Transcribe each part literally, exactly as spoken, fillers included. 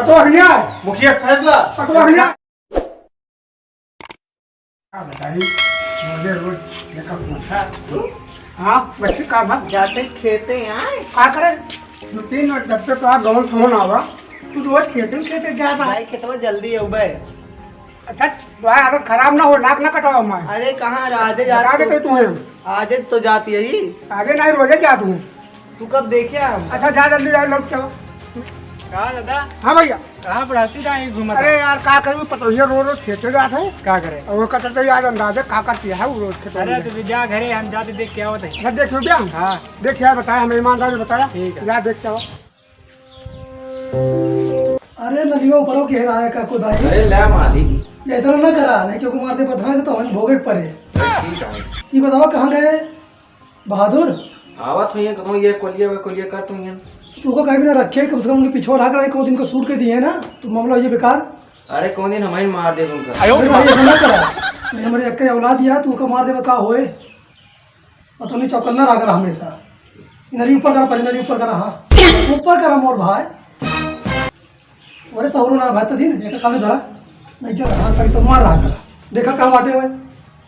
तो हनिया। मुखिया फैसला। तो हनिया। का बताई, रोजे रोज देखा पूछा। हाँ, बच्ची का बात? जाते खेते आए। का करे? दो तीन बार जब से तो आ गवन समन आवा, तू रोज खेते खेते जाता। भाई, खेतवा जल्दी अउबे। अच्छा, तो आदत खराब ना हो, नाक ना कटावा मैं। अरे, कहाँ आजे बता जात देते तू? तुम्हें। आजे तो जात यही। आजे नहीं, रोजे जात हूँ। तू कब देखे हम? अच्छा, जा जल्दी, जा, लौट के आओ। का दादा? हाँ भैया। कहाँ पर हंसी रहा है घूमत? अरे यार, का करूँ, पता, ये रोज रोज खेते जात है। का करे? और वो कहते तो यार, अंदाजे का करती है वो रोज खेते अरे, में। तो जा घरे, हम जाते देख के आवत है। अच्छा, देखियो क्या? हाँ। देख यार, बताया, हमें ईमानदारी बताया। ठीक है। जा देख के आओ। अरे, नलियो ऊपरो के हेराया का कुदाई। अरे, ले मालिक। ये इतना ना करा, नहीं क्योंकि मार दे बदहा से तो हम भोगे के पड़े। ठीक है। ये बताओ, कहाँ गए? बहादुर? आवत हुई है, कहूँ ये कोलिया, वे कोलिया करत हुई है। तू को कहीं भी ना रखे, कम से कम उनके पिछवा ढाक रहे, को दिन को सूट के दिए ना, तो मामला ये बेकार। अरे, कौन दिन हमारे मार दे उनका। अरे भाई, ऐसा ना करा। नहीं, हमारे एक औलाद या, तू को मार देवे का होए? और तुमने चौकन्ना रहा करा हमेशा। इधर ही ऊपर करा, पहले इधर ही ऊपर करा, हाँ। ऊपर करा मोर भाई। अरे सहूरो ना भाई, तो धीरे देखा, काले धरा। नहीं चल, हाँ, कहीं तो मार रहा करा। देखा कहाँ बाटे हुए?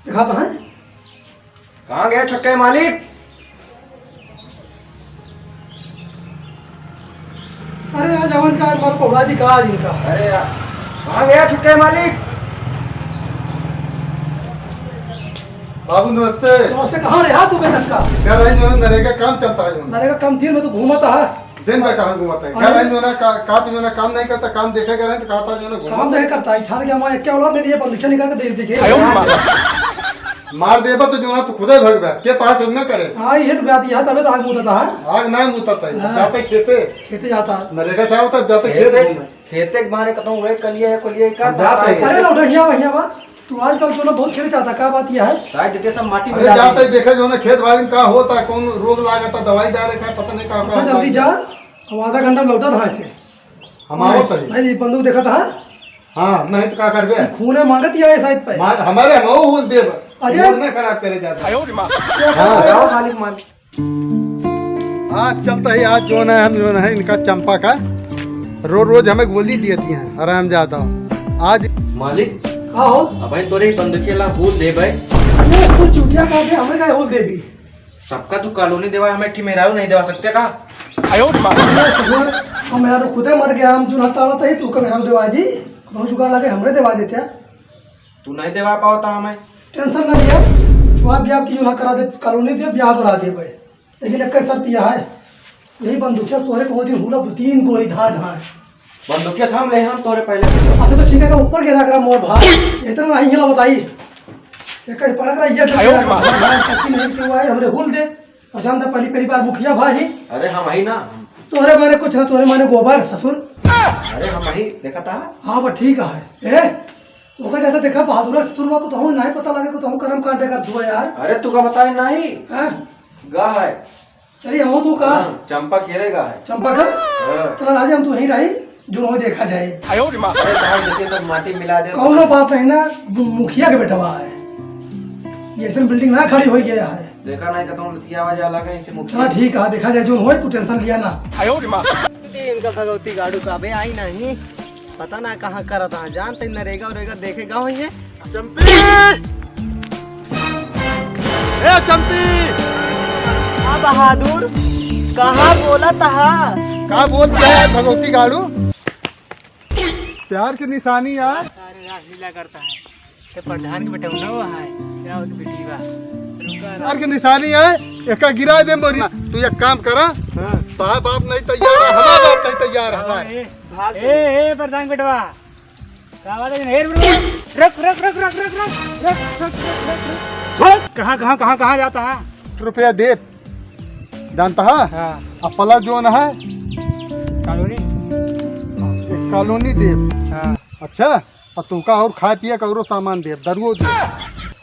देखा तो है। कहाँ गए छक्के मालिक? अरे यार, जवन का मार पौड़ा दी का आज इनका। अरे यार, कहाँ गया छुट्टे मालिक? बाबू नमस्ते। नमस्ते, कहाँ रहा तू बेटा का? क्या भाई, जो नरेगा काम चलता है जो। नरेगा काम दिन में तो घूमता है। दिन में कहाँ घूमता है? अरे। क्या भाई, जो ना का, का तो जो ना काम नहीं करता, काम देखे गए तो कहा था जो ना घूमता काम है। नहीं करता है, ठार के हमारे क्या औलाद नहीं, ये बंदूक निकाल के दे दी। आयो माँ। मार देबा तो जोना तू खुदे भगबे, के पास हम ना करे। हाँ, ये तो बात, यहाँ तबे तो आग मुदत है। आग ना मुदत है, हाँ। जाते खेते। खेते जाता। नरेगा जाओ तब जाते खेत खेते, घूमे। खेते के मारे कहता हूँ, वही कलिया है, कलिया का हम जाते हैं। अरे लौटा, हिया बा, हिया बा। तू आजकल तो ना बहुत खेले जाता, का बात यह है? साइड देते सब माटी अरे मिला जाते देते। देखे जो ना खेत बाड़ी में का होता, कौन रोग लागता, दवाई डाले का, पता नहीं का, का तो जल्दी होता। जा, अब आधा घंटा लौटा था ऐसे। हम आवत हई। नहीं, ये बंदूक देखा था? हाँ, नहीं तो का करबे? खूने मांगत ही आए साइड पे। मार, हमारे हम वो देब। अरे। मूड ना खराब करे जाता। आयो रे माँ। हाँ। जाओ मालिक मान। आज चलता ही, आज जो ना हम जो ना है इनका चंपा का रोज रोज हमें गोली दिए दिए हैं, आराम जाता। आज मालिक। का हो? अब भाई तोरे ही बंदूकिया ला हूल दे भाई। अरे तू चुटिया का दे, हमें का हूल दे दी? सबका तू कॉलोनी देवा, हमें एक ठी मेहरारू नहीं देवा सकते का? आयो रे माँ। अरे ससुर, हम मेहरारू खुदे मर गया, हम जुनहा ताड़ा तही तू का मेहरारू देवा दी, बहुत जुगाड़ लगे हमरे देवा देते। तू नहीं देवा पाओ तो हमें। टेंशन ना लिया, तू आप ब्याह की जुनहा करा दे, कॉलोनी दे, ब्याह करा दे भाई। लेकिन एक शर्त यह है, यही बंदूकिया तोहरे को वो दिन हुला दो तीन गोली धार धार। बंदूकिया थाम ले हम तोरे पहले। अच्छा तो ठीक है, ऊपर गिरा करा मोर भाई। इतना नहीं हिला बताई। ये कहीं पड़क रहा, ये आयो रे माँ। सच्ची नहीं क्यों आए, हमरे हुल दे। और जानता पहली, पहली बार मुखिया भाई। अरे हम ही ना। तोरे माने कुछ ना, तोरे माने गोबर, ससुर। अरे हम ही, देखा था। हाँ, बस ठीक है। ए, ओकर ज्यादा देखा बहादुर ससुर बा, को तो हम नहीं पता लगे, को तो हम कर्म कांड कर दुआ यार। अरे तू का बताए नहीं? हाँ? गा है। चलिए, हम तू का? हाँ, चंपा खेलेगा है। चंपा का? हाँ। चला राजा, हम तू यहीं रही, जो हो देखा जाए। आयो रे माँ। अरे, बाहर देखे तो माटी मिला दे। कौनो बात नहीं ना, मु-, मुखिया के बेटवा है। ये ऐसे बिल्डिंग ना खड़ी हो गया है। देखा नहीं, कहता हूँ, लतिया आवाज अलग है, इसे मुखिया। चला ठीक है, देखा जाए, जो होए, तू टेंशन लिया ना। आयो रे माँ। इनका भगवती गाड़ू का अबे आई नहीं। पता ना कहाँ करत हाँ, जानते नरेगा उरेगा देखे गाँव ही है। चंपी! ए चंपी! हाँ बहादुर, कहाँ बोलत हा? का बोलत है भगवती गाड़ू? प्यार की निशानी यार। सारे रासलीला करता है। ते प्रधान के बेटा उन्हों है, क्या हो तो बेटी बा? रुका, रुका। प्यार की निशानी है, एका गिरा दे मोरी। तू एक काम करा, हाँ। साहब बाप नहीं तैयार है, हमारा बाप नहीं तैयार है, हाँ, हमारा। ए, ए, ए, प्रधान बेटवा, का बात है? ए, रुक, रुक, रुक। कहाँ, कहाँ, कहाँ, कहाँ जाता है? रुपया दे, जानता है? हाँ। अपला जोन है। कॉलोनी? एक कॉलोनी दे। हाँ। अच्छा, और तुमका और खाए पिए का औरो सामान दे, दरुओ दे।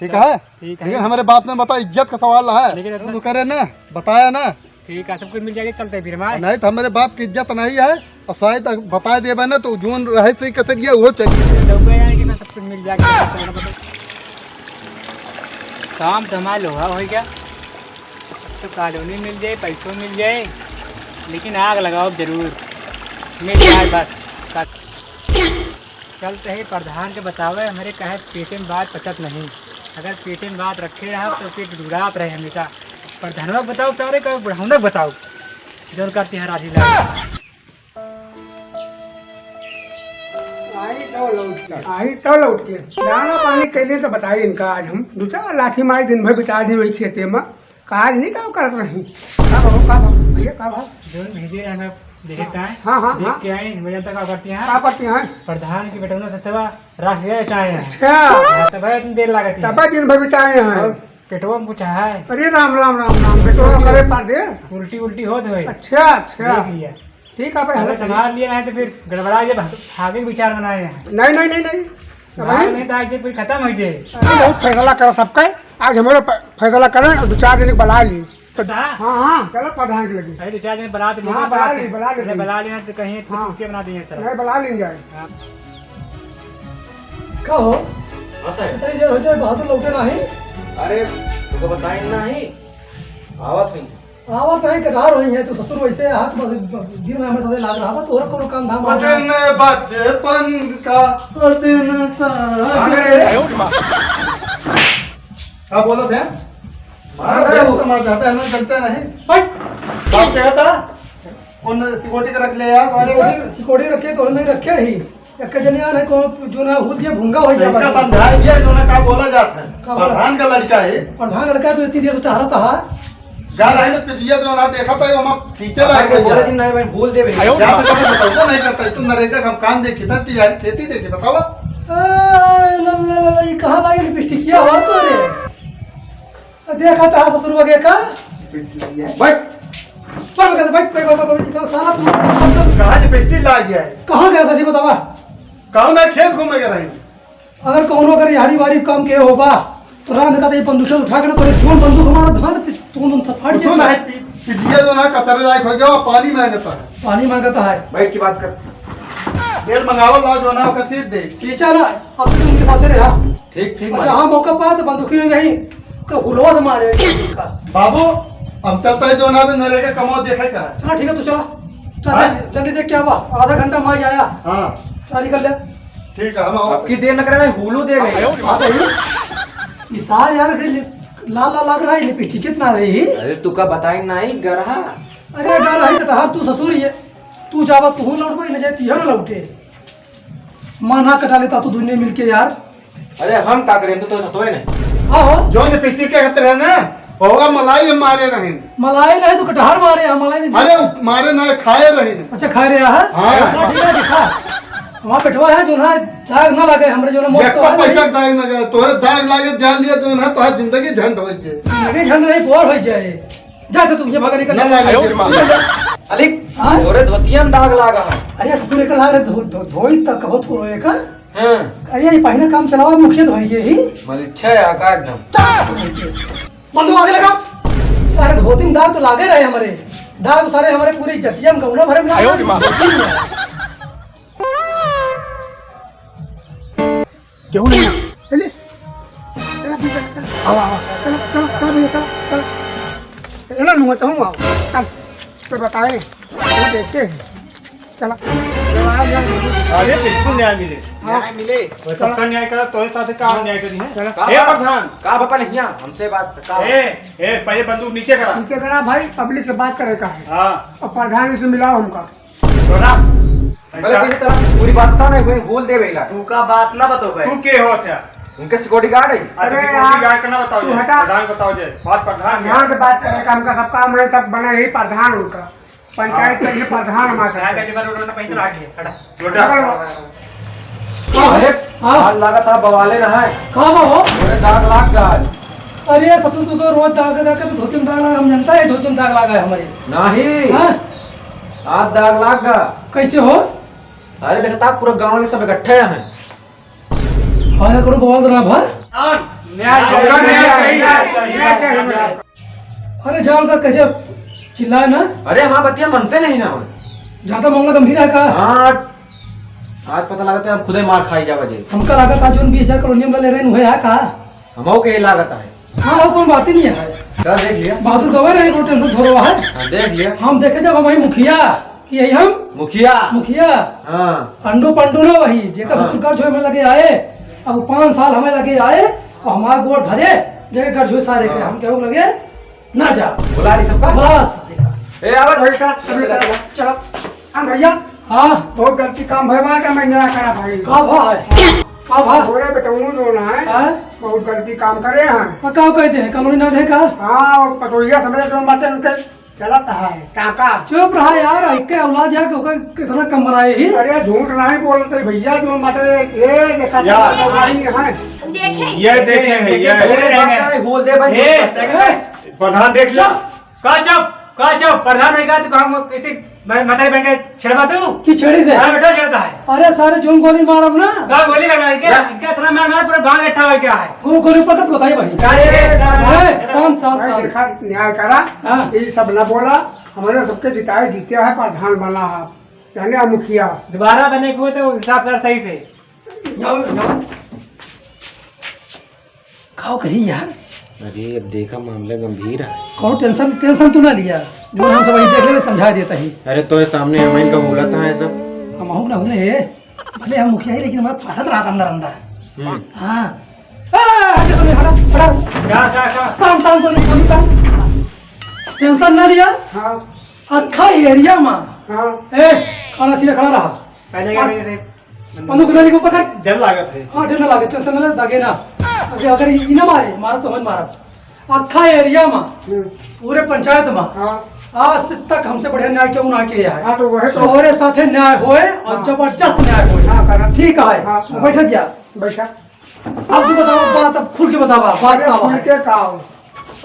ठीक है? ठीक है। लेकिन हमारे बाप ने बता, इज्जत का सवाल है। लेकिन इतना तू करे ना, बताया ना। ठीक है, सब कुछ मिल जाएगा, चलते हैं फिर हमारे। नहीं तो हमारे बाप की इज्जत नहीं है, और शायद बता देबे ना तो जोन रहे से कतर गया वो चल। डब्बे यार कि ना सब कुछ मिल जाएगा। काम तो हमारे लोहा हो गया, तो कॉलोनी मिल जाए, पैसों मिल जाए, लेकिन आग लगाओ जरूर, मिल जाए बस। चलते ही प्रधान के बतावे, हमरे कहे पेटे में बात पचत नहीं। अगर पेटे में बात रखे रहा तो पेट गुड़गुड़ात रहे हमेशा। प्रधानवा के बताओ सारे का, बुढ़ौना के बताओ, जौन करती है राजी लाल। आई तो लौट के, आई तो लौट के। दाना पानी कैले तो बताई इनका, आज हम दो चार लाठी मारी दिन भर बिता दी वही खेते में। काज नहीं काम करत रही। का भाव, का भाव? भैया, का भाव? जौन भेजे रहे, हमें देखे का है? हाँ, हाँ, देख हाँ। के आए, भैया, तो का करती हैं? का करती हैं? प्रधान की बेटौना से थोड़ा राख गए चाहे हैं। अच्छा। हाँ, तो भाई, इतनी देर लागत है। तब दिन भर बिताए हैं। और पेटवा में कुछ है? अरे राम, राम, राम, राम, पेटवा करे पार दे। उल्टी, उल्टी होत होई। अच्छा, अच्छा। देख लिया। ठीक है, भाई, अरे, हमें संभाल लिया, नहीं तो फिर गड़बड़ा जाए, भागे के विचार बनाए हैं। नहीं, नहीं, नहीं, नहीं। भाग नहीं तो आज फिर खत्म हो जाए। अरे, बहुत फैसला करो सबका। आज हमारा प-, फैसला करें और दो चार जने के बला ली। तो हाँ। हाँ, हाँ, चलो प्रधान के लगे। अरे, दो चार जने बला तो हाँ, लेंगे बला साथ ली, में। बला ली। अरे, बला लेना तो कहीं हाँ। चुपके बना देंगे चलो। नहीं, बला लेंगे आज। हाँ। का हो? हाँ, साहब। अरे, ये हो जाए, बहादुर लौटे नाही। अरे, तुमको बताए नाही। आवत हुई। आवत नाही, कटार होई है, तू ससुर वैसे हाथ बस दिन में हमारे साथे लाग रहा बा, तोहरा कोनो काम धाम आ जाए। दिन बचपन का, दिन सा- अरे, का बोलत है? मार दे। मार दे, हम जानते नहीं। हट। बाप कहता, उन सिक्योरिटी के रख ले यार, सारे। सिक्योरिटी, सिक्योरिटी रखे तो नहीं रखे ही। एक जने आन है को जो ना हुल दिया भूंगा हो जाता इनका है। समझाए दिया जो ना का बोला जाता है। का बोला? प्रधान का लड़का है। प्रधान का लड़का है तो इतनी देर से टहरता है। जा रहे ना पिटिया जो ना देखा था, वो हम खींचे अच्छा, लायक कोई है बोला यार। कि नहीं भाई, भूल दे भाई। जा तो कभी बताओ नहीं करता, तुम नरेगा हम काम देखी था, तैयारी खेती देखी, बतावा। ए, ला, ला, ला, ला, ये कहाँ लागे लिपस्टिकिया हो तो रे? देखा था ससुर वगे का? बैठ। बैठ, बैठ, बैठ, बैठ, बैठ, बैठ, साला पूरा कहाँ लिपस्टिक लाग गया है? कहाँ गया सची बतावा? कहूँ ना खेत घूमे के रही। अगर कौनो अगर यारी वारी काम के होबा, तो राम का तो ये बंदूक से उठा के ना, तो ये जोन बंदूक हमारा धान पे तुम, तुम फट कुछ जाएगा। ना है, पी-, पिटिया जो ना कचरे लायक हो गया, वो पानी मांगता है। पानी मांगता है। बैठ की बात कर। तेल मंगाओ, लाओ जो ना, ओकर चीज दे। खींचा ना, अब तुम उनके साथ रहा। ठीक, ठीक अच्छा, भाई। हाँ, मौका पाया तो बंदूकी में नहीं, तो हुलवा से मारे का। बाबू, हम चलता है जो ना, अभी नरेगा कमाओ देखे का है। चला, ठीक है, तू चला। चल, हाँ? जल्दी, जल्दी देख क्या हुआ, आधा घंटा मार आया। हाँ। चल, निकल ले। ठीक है, हम आओ। अब की देर न करे, मैं हुलू दे गए। हाँ, सही। ये सार यार, अरे, लाल, लाल लग रहा है, लिपस्टिक कितना रही? अरे, तू का बताई नहीं, गरहा। अरे, गरहा है, कटहर, तू ससुर ये। तू जावा, तू लौट भाई, न जाए, तू ना लौटे। माँ ना कटा लेता तू दुनिया मिलके यार। अरे हम का करें, तू तो सतोए नहीं। हाँ हो। जो लिपस्टिक के हाथ रहे ना, ओवा मलाई हम मारे रहे। मलाई नहीं तो कटहर मारे, हम मलाई नहीं। अरे मारे ना, खाए रहे। अच्छा, खाए रहे, हाँ? हाँ। हाँ, ठीक है, देखा। हमारा बेटवा है जो ना, दाग ना लगे, हमरे जो ना मौत तो है पैसा नहीं। दाग ना लगे, तोहरे दाग लागे जान लिया तो ना, तोहर जिंदगी झंड हो जाए। जिंदगी झंड नहीं, बोर हो जाए। जा तो तू ये भागा निकल। ना, ना, ना। अली, हाँ? तोरे धोतिया में दाग लागा है। अरे ससुर, एक लाग रहे धो-, धो-, धोई तक कबो थोरो एक। हाँ। अरे ये पहिला काम चलावा, मुखिया धोई के ही। मलिच्छा है आका एकदम। बंधु आगे लगा। सारे धोती में दाग तो लागे रहे हमारे। दाग तो सारे हमारे पूरी जतिया में गौना भरे में आयो रे माँ। क्यों नहीं आ? चलिए। चला, चला, चला। आवा, आवा। चला, चला, चला भैया, चला, चला। चला, नुआ तो हूँ, आओ। चल, तो बताए, वो देखते हैं। चला। चला, आ जा। अरे, बिल्कुल न्याय मिले। हाँ। न्याय मिले। वो सबका न्याय करा, तो साथ का न्याय करी है। चला। का ए, बा-, प्रधान। का बापा नहीं आ? हमसे बात का? ए, ए, पहले बंदूक नीचे करा। नीचे करा भाई, पब्लिक से बात करे का है। हाँ। और प्रधान से मिलाओ हमका। छोड़ा। अरे ऐसा पहले तरह पूरी बात बता ना, कोई बोल दे बेला। तू का बात ना बताओ भाई। तू के हो क्या? उनके सिक्योरिटी गार्ड है। अच्छा, अरे सिक्योरिटी यार, गार्ड का ना बताओ तू जे, हटा। प्रधान बताओ जे, बात प्रधान से। प्रधान से बात करे, काम का सब काम है, सब बना यही प्रधान उनका। पंचायत हाँ। का ये प्रधान हमारा। राजा जी, बार उन्होंने पैसे रख लिए, हटा। लोटा। अरे, हाँ। आज लागत है बवाले ना है। कहाँ बा हो? मेरे दाग लाग गया आज। अरे ससुर, तू तो रोज दाग, दाग के तो धोती में दाग लगा, हम जनता है धोती में दाग लगा है हमारे। नहीं। हाँ? आज दाग लाग गया। कैसे हो? अरे देखता, पूरा गांव वाले सब इकट्ठे हैं। हाँ, ना करो बवाल ना भा। न्याय चाहिए, न्याय चाहिए, न्याय चाहिए। अरे जाओ का कहिए चिल्लाए ना। अरे हमारा बतिया मनते नहीं ना हो। ज्यादा मामला गंभीर है का? हाँ, आज पता लगता है हम खुदे मार खाई जावा जे। हमका लगा था जोन बीस हजार कॉलोनी में ले रहे हैं, वह है का? हमहू के लागत है। हाँ, वो कोई बात ही नहीं है। का देख लिया? बहादुर गवाह रहे, कोई टेंशन थोड़ा है। हाँ, देख लिया। हम देखे जब हमारी मुखिया कि यही हम मुखिया। मुखिया। हाँ। अंडू पंडू ना वही, जेकर हाँ। ससुर घर छोड़ में लगे आए, अब पाँच साल हमें लगे आए, और हमारा गोड़ धरे, जेकर घर छोड़ सारे के, हाँ। हम केहू लगे ना जा। बुला ली सबका? बुला सारे का। ए, आवा भाई का। चलो, चलो, चलो। हाँ भैया। हाँ। बहुत गलती काम भय बा, का मैं ना करा भाई। का भा है? का भा? बोले बेटौनू जो ना है, हाँ? बहुत गलती काम करे हैं। तो का कहते हैं, कॉलोनी ना है का? हाँ, और पटोहिया समझे जो बातें उनके चलत है, टाका। चुप रहा यार, इक्के औलाद यार, ओकर कितना कम बनाए ही। अरे झूठ नहीं बोलते भैया, जो बातें ये देखा या। तो नहीं है। देखें। ये देखें, ये। बोल दे भाई, ए, देख। प्रधान देख लो। का चुप, का चुप, प्रधान है का? तू काम कैसे म-, मताई बन के छेड़बा तू? की छेड़ी से? हाँ, बेटा छेड़ता है। अरे सारे जून गोली मारब ना। का गोली मारना है क्या? या। इनका इतना मार मार पूरा गांव इकट्ठा हो गया है। वो गोली पकड़ बताइए भाई। अरे, ए, शांत, शांत, भाई, शांत। देखा, न्याय करा। हाँ। ये सब ना बोला, हमारे सबके जिताए जीते है, प्रधान बना है, जाने मुखिया। दोबारा बने को तो हिसाब कर सही से। जाओ, जाओ। खाओ कहीं यार। अरे, अब देखा, मामला गंभीर है। कौन टेंशन, टेंशन तू ना लिया, जो हम सब वही देख लेबे, समझा देता ही। अरे, तो ये सामने हम इनका बोला था, ये सब। हम हूँ ना, हमने ये, भले हम मुखिया ही, लेकिन हमारा फाटत रहा था अंदर अंदर। हम्म। हाँ। आ, हटा, हटा, हटा। क्या, क्या, क्या? काम, काम करो, काम, काम। टेंशन ना लिया। हाँ। अखा एरिया में। हाँ। ए, खड़ा सीधा खड़ा रहा। पहले क्या और कहे थे? अनुग्रह जी को पकड़। डर लागत है। हाँ, डर ना लागे, टेंशन ना ले, दागे ना। अगर, अगर ई ना मारे, मारब तो हम मारब। अखा एरिया में, हम्म। पूरे पंचायत में, हाँ। आज तक हमसे बढ़िया न्याय केहू ना किया है। हाँ, तो वही तो। तोहरे साथे न्याय होए और हाँ। जबरदस्त न्याय होए। हाँ, करा। ठीक है, हाँ, हाँ। बैठ जा। बैठा। अब तू बतावा बात, अब खुल के बतावा, बात अरे, का खुल है? के का हो?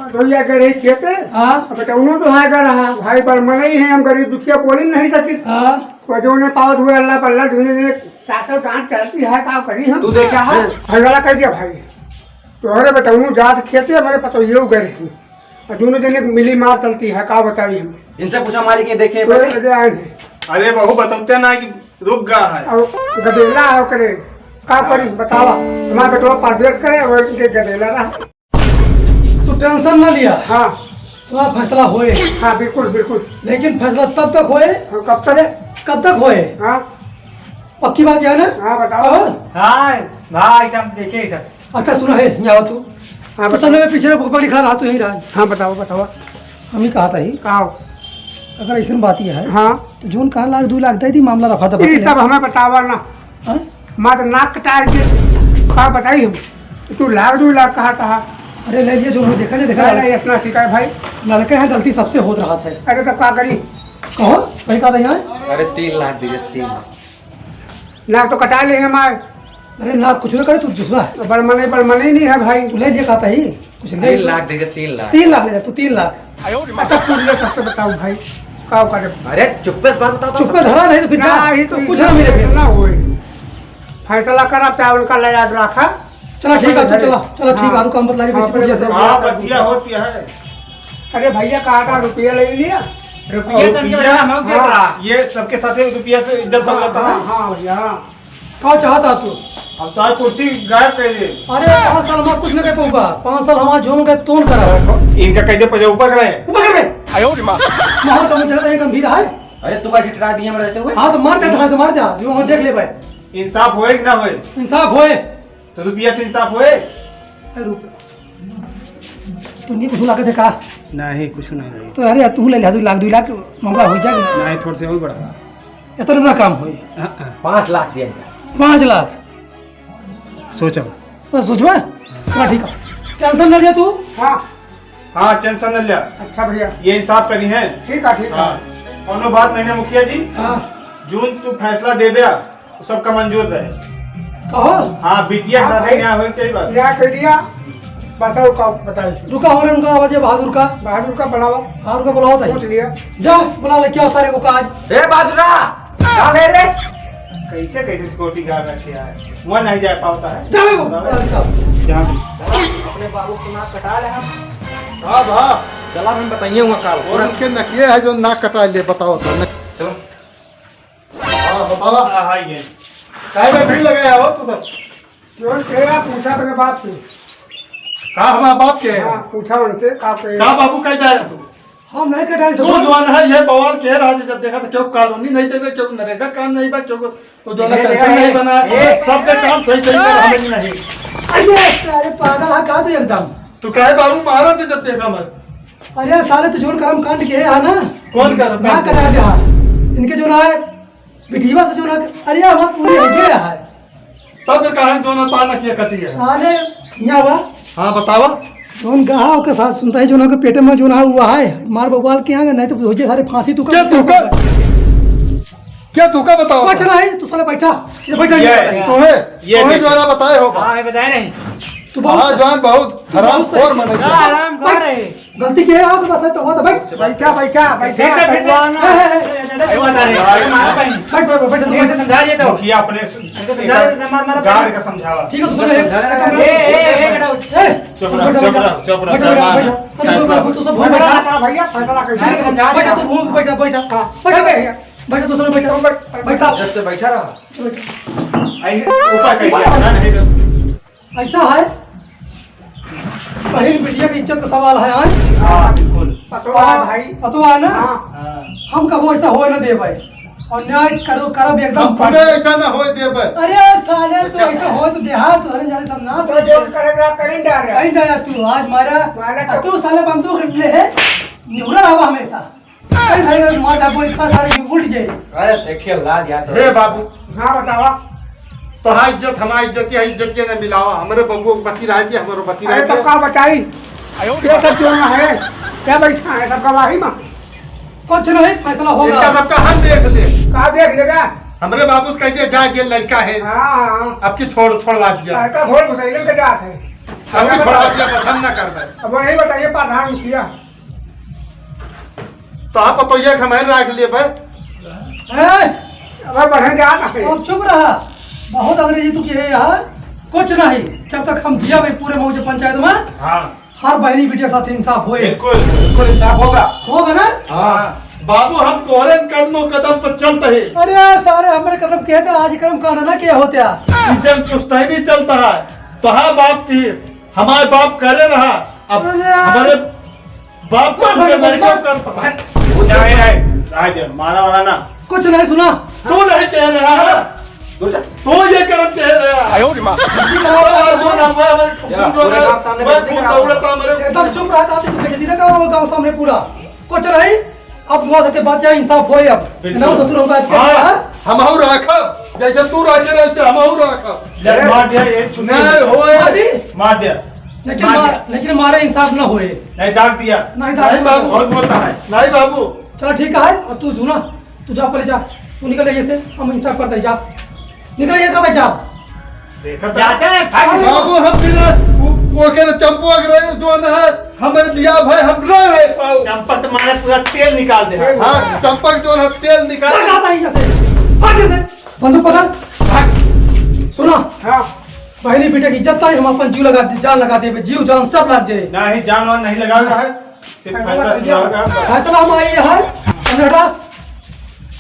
भैया गरीब खेते, हाँ। अब बेटा उन्हों तो है कर रहा, भाई बड़ मनई है, हम गरीब दुखिया बोल ही नहीं सके। हाँ। वो जो उन्हें पावत हुए अल्लाह पल्ला ढूंढे ने, चाकर गांठ चलती है, का करी हम? तू देखा है? हाँ, झगड़ा कर दिया भाई। तोहरे बेटा उन्हों जात खेते, हमारे पतोहियो गए हैं। और दोनों जने मिली मार चलती है, का बताई हम? इनसे पूछा मालिक, ये देखे तो पहले। लगे आए हैं। अरे बहू बतौते ना कि रुक गया है। और गदेला है ओकरे, का करी बतावा? हमारा बेटवा परदेश करे और इनके गदेला रहा। तू टेंशन ना लिया। हाँ। तुम्हारा फैसला होए। हाँ, बिल्कुल, बिल्कुल। लेकिन फैसला तब तक होए। हाँ, कब तक? अरे, कब तक होए? हाँ। पक्की बात है ना? हाँ, बताओ। कहो। हाँ, भाई, सब देखे ही सब। अच्छा, सुना है, यहाँ आओ तू। हाँ, तू बताओ। चल, मैं पीछे पकड़ खड़ा रहा, तू यहीं रहा। हाँ, बताओ, बताओ। हम ही कहा था ही। कहो। अगर ऐसन बात ही है, हाँ। तो जोन कहा लाख, दो लाख दे दी, मामला रफा दफा ये कर ले। सब हमें बतावा ना। हाँ? मार नाक कटाए के का बताई हम? तू लाख दू लाख कहा था। अरे ले लिया, जो हो देखा, ले देखा। नहीं, नहीं, इतना ठीक है भाई। लड़के हैं, गलती सबसे होत रहा था। अरे तो का करी? कहो, सही कहा था यहाँ। अरे तीन लाख दीजिए, तीन लाख। नाक तो कटा ले हमार। अरे नाक कुछ ना करे, तू दूसरा है। बड़ मने, बड़ मने ही नहीं है भाई। तू ले लिया कहा था ही। कुछ ले तीन लाख दे दे, तीन लाख। तीन लाख ले जा तू, तीन लाख। अच्छा, तू ले, सबसे बताओ भाई, का करे? अरे, चुप्पे से बात बताओ तो। चुप्पे धरा नहीं तो फिर ना, जा। ये तो कुछ ना मिले फिर। ना होए। फैसला करा, चावल का ले याद रखा। चला, ठीक है, तू चला, चला, ठीक है, हाँ। रुका, हम बतला रहे हाँ, बेसी बढ़िया से। हाँ, बतिया होती है। अरे भैया, कहा था रुपया ले लिया? रुपया तो रुपया, हम क्या हाँ, करा? ये सबके साथ रुपया से इज्जत हाँ, बदलता है। हाँ, हाँ, भैया, हाँ। का चाहता तू? अब तो आज कुर्सी गायब कर दे। अरे, पाँच साल में कुछ नहीं कर पाऊंगा। पाँच साल हमारा जीवन का तोन करा। इनका कह दे, पहले ऊपर करे। ऊपर कर बे। आयो रे माँ। माहौल तो मुझे लगता है गंभीर है। अरे, तू का छिटरा दिए में रहते हुए? हाँ, तो मार दे, तो मार जा, जो हम देख ले भाई। इंसाफ होए कि ना होए? इंसाफ होए। तो रुपया से इंसाफ होए? अरे, रुप-, तू नहीं कुछ लाके देखा? नहीं, कुछ नहीं लगे। तो अरे, तू ले ले, दो लाख, दो लाख महंगा हो जाए। नहीं, थोड़े से और बढ़ा। इतना ना काम होई। हाँ, हाँ। पाँच लाख दिया जाए। पाँच लाख? सोचो। तो सोचबा? हाँ, ठीक है। टेंशन ना लिया तू। हाँ। हाँ, टेंशन ना लिया। अच्छा भैया। ये हिसाब करी है। ठीक है, ठीक है। हाँ। कौनो बात नहीं है मुखिया जी। हाँ। जौन तू फैसला दे दे, वो सबका मंजूर रहे। कहो? हाँ, बिटिया हाँ, का भाई। न्याय होना चाहिए बस। न्याय कर दिया। बताओ का बताइए। रुका, हमरे उनका आवाज है बहादुर का। बहादुर का बुलाओ। बहादुर का बुलाओ तो। पूछ लिया। जा, बुला ले, क्या सारे को काज। ए, बहादुरा, कहाँ गए रे? कैसे, कैसे सिक्योरिटी गार्ड रखे हैं? वहाँ नहीं जा पाता है। जा बे, बहादुर साहब। जा। अपने बाबू को नाक कटा ले हम। हाँ, हाँ। चला, हम बताइए हुआ काल। और उनके नकिए है जो नाक कटा ले, बताओ तो। चलो। हाँ, बतावा। हाँ, हाँ, ये। काहे में भीड़ लगे हो तू तो? क्यों, तेरा पूछा अपने बाप से। का हमारा बाप के है? हाँ, पूछा उनसे, का कहे? का बाबू कह जाए तू? हम नहीं कटाई तू सब। जौन है, ये बवाल के रहा, जब देखा तो क्यों कॉलोनी नहीं देबे, क्यों नरेगा काम नहीं बा, क्यों वो जौन ए, पेंशन ए, नहीं बना, ए, सबके काम सही सही कर, हमें नहीं। अरे, अरे पागल है का तू एकदम? तू काहे बाबू मारा थे जब देखा मैं? अरे साले, तू जौन कर्म कांड के है ना? कौन कर्म ना कांड? करा जा। इनके जौन है, बिटिया से जौन है, अरे हमार पूरी हो गया है। तब तो कहा दोनों ताना किया कटी है। साले, यहाँ बा। हाँ, बतावा। जौन गहा ओके साथ सुनता है, जौन ओके पेटे में जौन है, हुआ है। मार बवाल के यहाँ, नहीं तो हो जाए सारे फांसी तू क्या कर। तू का? क्या तू का बताओ? कुछ नहीं, तू साला बैठा। ये बैठा, ये ये बैठा। तू है? ये तू है देखो। जो है ना बताए होगा। हाँ, मैं बताया नहीं। तू बहुत हाँ, जान बहुत तू बहुत हरामखोर सही। मनई हाँ, है। हरामखोर है। गलती की है, आप बस तो हुआ तो बैठ। बैठा, बैठा, बैठा, बैठा, बैठा। भगवान। ए, ए, ए, ए, ए, ए, मारा भाई। बैठ, बैठ, बैठ, बैठ, ये तो बैठ। समझा दिया तो। मुखिया अपने इनको समझा दे, मार, मार, गार्ड मार। का समझावा। ठीक है, तो सुनो, एक, एक, ए, ए, ए, ए, ए, चुप रहो, बैठो, चुप रहो, बैठो, चुप रहो, चुप रहो, बैठो, चुप रहो। बैठो, बैठो, तू सब भूल बैठो। बैठा, भैया, फैसला कैसे? ठीक है, बैठो, तू भूल, बैठो, बैठो। हाँ, बैठो, बैठो। बैठो, तू सब बैठो। बैठ, बैठ। बैठो। जब से बैठा रहा। बैठो। आई, ऊपर करिए, ऊपर। ना, नहीं तो। ऐसा है, बहिन बिटिया के इज्जत का सवाल है, हाँ? हाँ, बिल्कुल। पतवा है भाई। पतवा है ना? हाँ। हाँ। हम कबो ऐसा होए न देबे। और न्याय करो, करब एकदम हम खुदे ऐसा न होए देबे। अरे साले, तू अच्छा। ऐसा होए तो देहात, तोहरे जाने सब नाश तो हो जो जाए। करेगा, कहीं जा रहा। कहीं जा रहा तू, आज मारा, मारा आ तो तू साले बंदूक ले है, निहुरा रहा हमेशा। अरे भाई, अरे मार डाबो, इतना सारे ये उठ जाए। अरे देखिए, लाग गया तो। हे बाबू। हाँ, बतावा। तोहार इज्जत, हमार इज्जत, यह इज्जत के ना मिलावा। हमरे बबुआ के बची रह गई, हमरो बची रह अरे, गई। तब का बचाई? ये सब क्यों ना है? क्या बैठा है सब गवाही में? कुछ नहीं, फैसला होगा। इनका सबका हम देख ले। का देख लेगा? हमरे बाबू से कह दिया, जा, ये लड़का है। हाँ, हाँ। अब की छोड़, छोड़वा दिया। लड़का छोड़, घुसैलन के जात है। अब की छोड़वा दिया, पसंद ना कर दे। अब वही बताइए, प्रधान मुखिया। तो आप तो ये हमारे राख लिए भाई। ए! अगर बढ़े जा ना है। अब चुप रहा। बहुत अंग्रेजी तू किहे यार। कुछ नहीं। जब तक हम जिया भाई पूरे मौजे पंचायत में, हाँ। हर बहनी बिटिया साथ इंसाफ होए। बिल्कुल, बिल्कुल इंसाफ होगा। होगा ना? हाँ। बाबू, हम तोहरे कदमों कदम पर चलते हैं। अरे सारे, हमारे कदम के तो आज कर्म कांड ना के होते हैं। इज्जत पुश्तैनी चलता है। तो हाँ बाप की, हमारे बाप करे रहा। अब अरे यार। हमारे बाप को मार, उनके मार, लड़के मार। कर पकड़। वो जाए है, राज है, मारा वाला ना। कुछ नहीं सुना। तू नहीं कह रहा है। तू ये करम कह रहा है। आयो रे माँ। तू और जो ना हुआ, मैं क्या? जो पूरे ना, गाँव सामने मैं बेइज्जती कुछ करा। जरूरत था मेरे। एकदम चुप रहता तो तू बेइज्जती ना करो गाँव सामने पूरा। कुछ नहीं। अब हुआ सके बात या इंसाफ होए अब। बिल्कुल। ना ससुर होगा, हाँ, हाँ? हम हऊ राखब। जैसे तू राखे रहे, वैसे हम हऊ राखब। ले, मार दिया, ये छुट्टी। नहीं होए। मार दी? मार दिया। लेकिन मार मार, दिया। लेकिन मारे इंसाफ ना होए। नहीं, दाग दिया। नहीं, दाग नहीं, दिया। बाबू। बहुत बोलता है। नहीं, बाबू। चलो, ठीक है, अब तू सुना, तू जा, पहले जा, तू निकल यहाँ से, हम इंसाफ करते हैं, जा, निकल यहाँ से, जा। देखा था। जाते हैं, भाग। बाबू, हम बिना वो, वो के चंपू अगर रहे, जो न है, हमारे दिया भाई, हम रह रहे पाओ। चंपक तो मारे पूरा तेल निकाल दे। हाँ, चंपक जो है, तेल निकाल। भाग, आता है यहाँ से, भाग यहाँ से, बंदूक पकड़, भाग। सुना? हाँ। बहनी बेटे की इज्जत ताई, हम अपन जीव लगा दे, जान लगा देबे, जीव जान सब लाग जाए। नहीं, जान वान नहीं लगावे का है, सिर्फ फैसला सुनावे का है। फैसला हम आई है, समझा?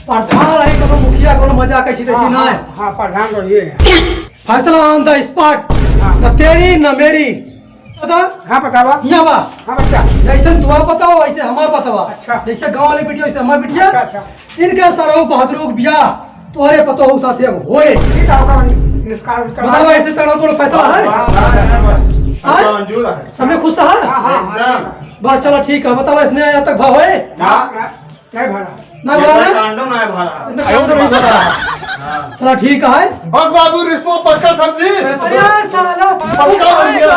प्रधान रही तो मुखिया को मजा कैसी तैसी हाँ, ना है। हाँ, हाँ, प्रधान तो ये है। फैसला on the spot, हाँ। न तेरी न मेरी। पता? हाँ, बतावा। यहाँ बा। हाँ, बच्चा। जैसे तुआ पता हो, वैसे हमार पता बा। अच्छा। जैसे गाँव वाले बिटिया, वैसे हमार बिटिया। अच्छा, अच्छा। इनके सरऊ बहादुर के बियाह तोहरे पतोह साथे अब होए। ठीक है, होगा, निष्काल करवा बताओ, दो। ऐसे तगड़ा तोड़ फैसला है? हाँ, हाँ, हाँ, हाँ। हाँ? अच्छा, मंजूर है। सबने खुश था? हाँ, हाँ, हाँ, एकदम। ठीक है। बस, चलो, ठीक है, बताओ, इसने यहाँ तक भाव है? ना, ना, नहीं भरा। ना ये भरा तो है? कांडो ना भरा। इतना कांडो नहीं भरा। हाँ। चलो, ठीक है। बस बाबू, रिश्तो पक्का समझी? अरे साला, पक्का हो गया।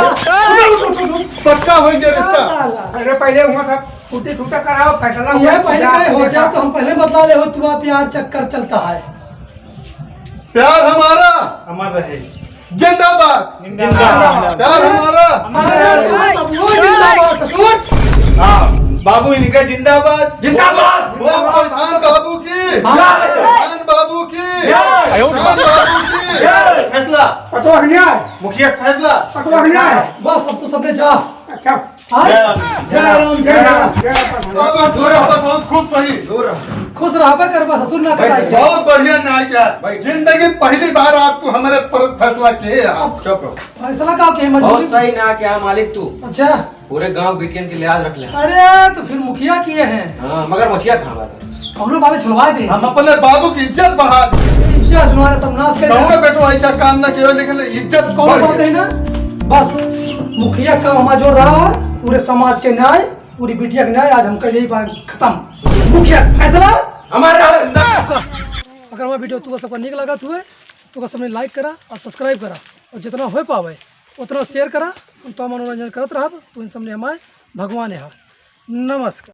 पक्का हो गया रिश्ता। साला। अरे, पहले हुआ था। छुट्टी छूटा कराओ, फैसला हुआ, ये पहले क्या कहे हो क्या? जाओ तो हम पहले बदला ले हो, तू आप यार चक्कर चलता है। प्यार हमारा अमर रहे। जिंदाबाद। जिंदाबाद। प्यार हमारा। हमारा जिंदाबाद, ससुर। हाँ, बाबू इनका जिंदाबाद। जिंदाबाद। वो प्रधान बाबू की। हाँ। प्रधान बाबू की। जय। प्रधान बाबू की। जय। फैसला पटवा के न्याय। मुखिया के फैसला। पटवा के न्याय। बस, अब तू सबने जा। अच्छा। हाँ? जय राम। जय राम, जय राम। जय राम। बहुत, बहुत, बहुत खुश रही। खुश रहबे करबा, ससुर ना भाई, कटाई। बहुत बढ़िया न्याय किया। भाई। जिंदगी पहली बार आप तो हमारे पर फैसला किए आप। चुप रहो। फैसला का के मजबूरी? बहुत सही न्याय किया मालिक तू। अच्छा। पूरे गांव बिटियन के लिहाज रख ले। अरे, तो फिर मुखिया किए हैं। हाँ, मगर मुखिया कहाँ बात है? कौनो बात छुड़वा दे। हम अपने बाबू की इज्जत बढ़ा दे। इज्जत तुम्हारे सब नाश कर कौनो दिया। बेटवा ऐसा काम न किया, लेकिन इज्जत कौनो बढ़ बात गई। नहीं ना। बस मुखिया काम हमारा जो रहा, पूरे समाज के न्याय, पूरी बिटिया के न्याय, आज हम कह यही बात खत्म। मुखिया फैसला हमारा। अगर हमारा वीडियो तुमको सबका नीक लागत हुए, तो सबने लाइक करा और सब्सक्राइब करा, और जितना हो पावे उतना शेयर करा। हम तो मनोरंजन करत रहब, तो इन सबने हमारे भगवान है। नमस्कार।